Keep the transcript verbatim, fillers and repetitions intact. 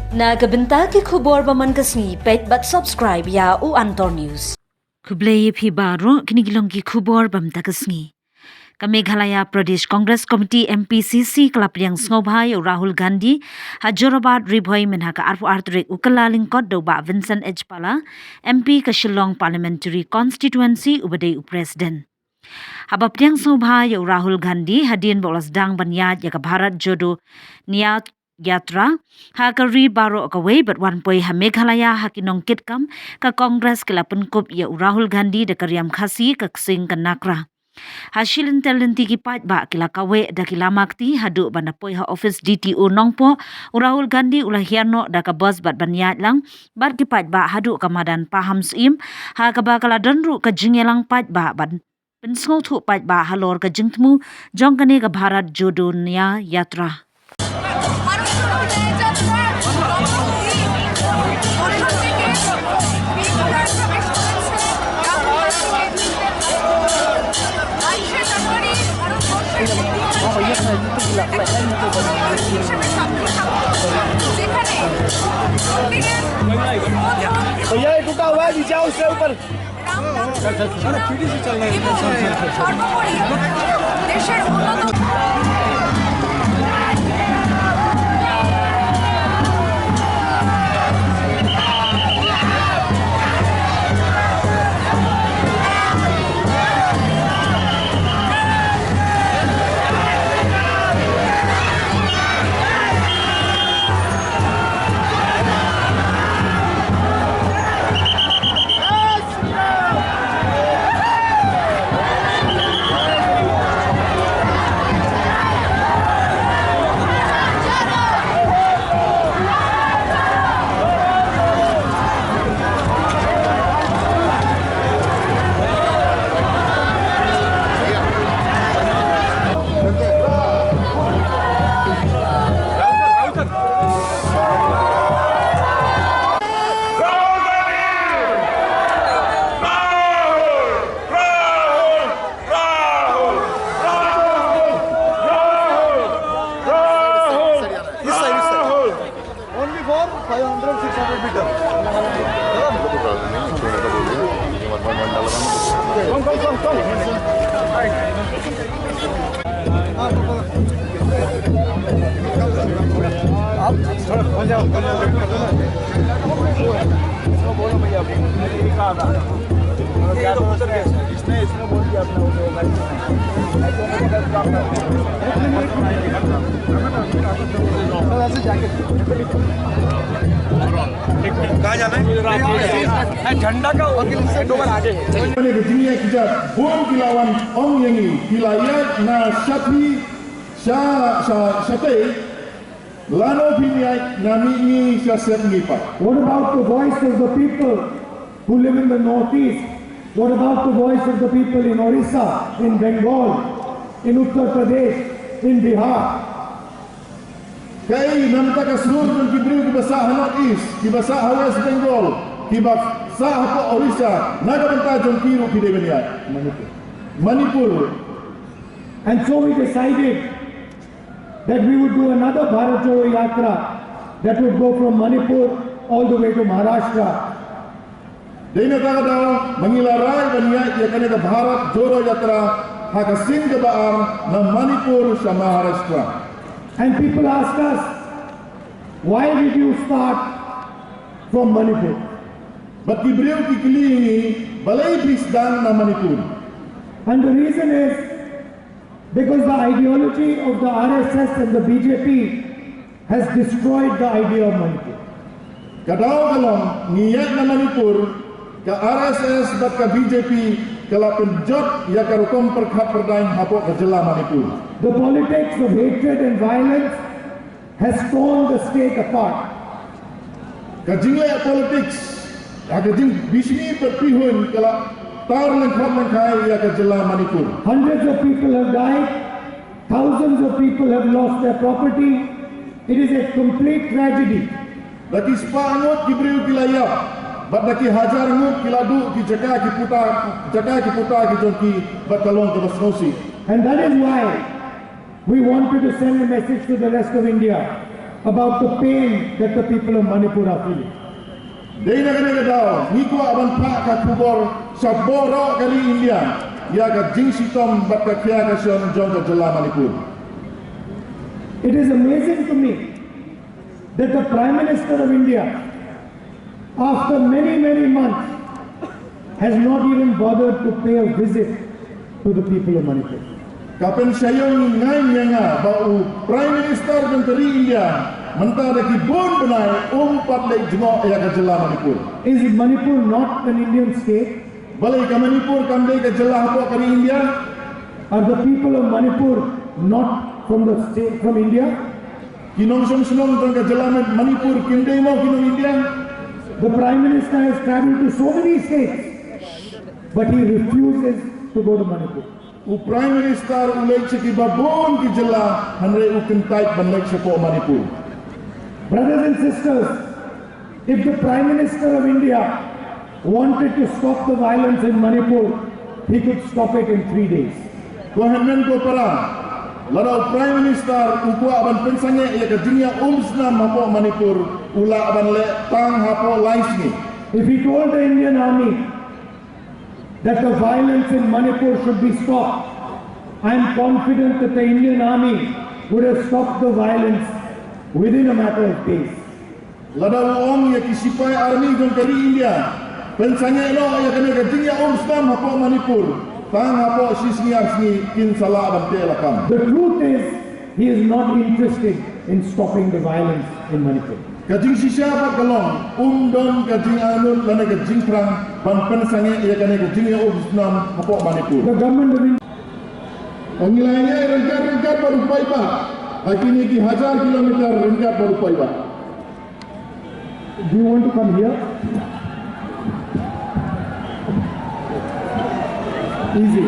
Na ka bynta ki khubor ba man ka sngi, peit bad subscribe ïa u Antor News. Khublei ïa phi baroh, kine ki long ki khubor ba man ka sngi. Ka Meghalaya Pradesh Congress Committee, M P C C, ka la pdiang sngewbha ïa u Rahul Gandhi ha Jorabat, Ri Bhoi, mynha ka arphew ar tarik u Kyllalyngkot da u Bah Vincent H Pala, M P ka Shillong Parliamentary Constituency, uba dei u President. Haba pdiang sngewbha ïa u Rahul Gandhi hadien ba u la sdang ban ïaid ïa ka Bharat Jodo Nyaya Yatra ha ka ri baroh kawei bad wan poi ha Meghalaya ha ki nongkitkam ka Congress, ki la pynkup ïa u Rahul Gandhi da ka riam Khasi ka ksing ka NAGRA. Ha shi lynter lynti ki paidbah ki la kaweh da ki lama kti haduh ban da poi ha office D T O Nongpoh, u Rahul Gandhi u la hiar noh da ka bus bad ban ïaid lang bad ki paidbah haduh ka madan Pahamsyiem, ha kaba ka la don ruh ka jingïalang paidbah ban pynsngewthuh paidbah halor ka jingthmu jong kane ka Bharat Jodo Nyaya Yatra. भैया, ये टूटा हुआ है, नीचे आओ, उसके ऊपर। Rahul! Rahul! Rahul! Rahul! Rahul! Rahul! Only for five hundred, six hundred meter. Come, come, come, come. आप थोड़ा हो जाओ, हो जाओ। इसको बोलो भैया, अभी। ये तो उतर गया सर। इसने, इसने बोल दिया अपना, वो जो होगा। कहाँ जाना है? झंडा का झंडों पर आगे है। Mane ka jingïaid kjat bun ki la wan ong ïa ngi, ki la ïaid na Shaphi, sha, sha, Shapei, lano phi ïaid na Mihngi, sha Sepngi pat. What about the voice of the people who live in the northeast? What about the voice of the people in Orissa, in Bengal, in Uttar Pradesh, in Bihar? Kaei na bynta ka sur jong ki briew kiba sah ha North East, kiba sah ha West Bengal, kiba sah ha Orissa, na ka bynta jong ki ruh ki dei ban ïaid. Manipur. Manipur. And so we decided that we would do another Bharat Jodo Yatra that would go from Manipur all the way to Maharashtra. Dei na kata ka daw ba ngi la rai ban ïaid ïa kane ka Bharat Jodo Yatra ha ka sien kaba ar na Manipur sha Maharashtra. And people ask us, why did you start from Manipur? Bad ki briew ki kylli ïa ngi, balei phi sdang na Manipur? And the reason is, because the ideology of the R S S and the B J P has destroyed the idea of Manipur. Ka daw ka long, ngi ïaid na Manipur, ka R S S bad ka B J P ka la pynjot ïa ka rukom pyrkhat pyrdaiñ hapoh ka jylla Manipur. The politics of hatred and violence has torn the state apart. Ka jingleh politics, ha ka jingbishni bad bihun ka la tar lyngkhot lyngkhai ïa ka jylla Manipur. Hundreds of people have died, thousands of people have lost their property. It is a complete tragedy. Da ki spah ngut ki briew ki la ïap, bad da ki hajar ngut ki la duh ki jaka ki puta, jaka ki puta ki jong ki, bad ka long kaba sngewsih. And that is why we wanted to send a message to the rest of India. about the pain that the people of Manipur are feeling. Dei na kane ka daw ngi kwah ban phah ka khubor shapoh ka ri India ïa ka jingshitom bad ka khia ka shon jong ka jylla Manipur. It is amazing to me that the Prime Minister of India, after many, many months, has not even bothered to pay a visit to the people of Manipur. Ka pynshai ïa ngi, ngai ïa nga ba u Prime Minister jong ka ri India mynta da ki bun bnai um pat leit jngoh ïa ka jylla Manipur. Is Manipur not an Indian state? Balei ka Manipur kam dei ka jylla hapoh ka ri India? Are the people of Manipur not from the state, from India? Ki nongshong shnong jong ka jylla Manipur kim dei mo ki nong India? The Prime Minister has travelled to so many states, but he refuses to go to Manipur. U Prime Minister u leit sha kiba bun ki jylla, hynrei u kyntait ban leit shapoh Manipur. Brothers and sisters, if the Prime Minister of India wanted to stop the violence in Manipur, he could stop it in three days. Ko hynmen ko para, lada u Prime Minister u kwah ban pynsangeh ïa ka jingïaumsnam hapoh Manipur, u lah ban leh tang hapoh lai sngi. If he told the Indian Army that the violence in Manipur should be stopped, I am confident that the Indian Army would have stopped the violence within a matter of days. Lada u ong ïa ki sipai army jong ka ri India, pynsangeh noh ïa kane ka jingïaumsnam hapoh Manipur, tang hapoh shi sngi ar sngi kin sa lah ban teh lakam. The truth is, he is not interested in stopping the violence in Manipur. Ka jingshisha pat ka long, um don ka jingangnud lane ka jingthrang ban pynsangeh ïa kane ka jingïaumsnam hapoh Manipur. The government of India. Ngi la ïaid ryngkat ryngkat bad u paidbah ha kine ki hajar kilometer ryngkat bad u paidbah. Do you want to come here? Easy.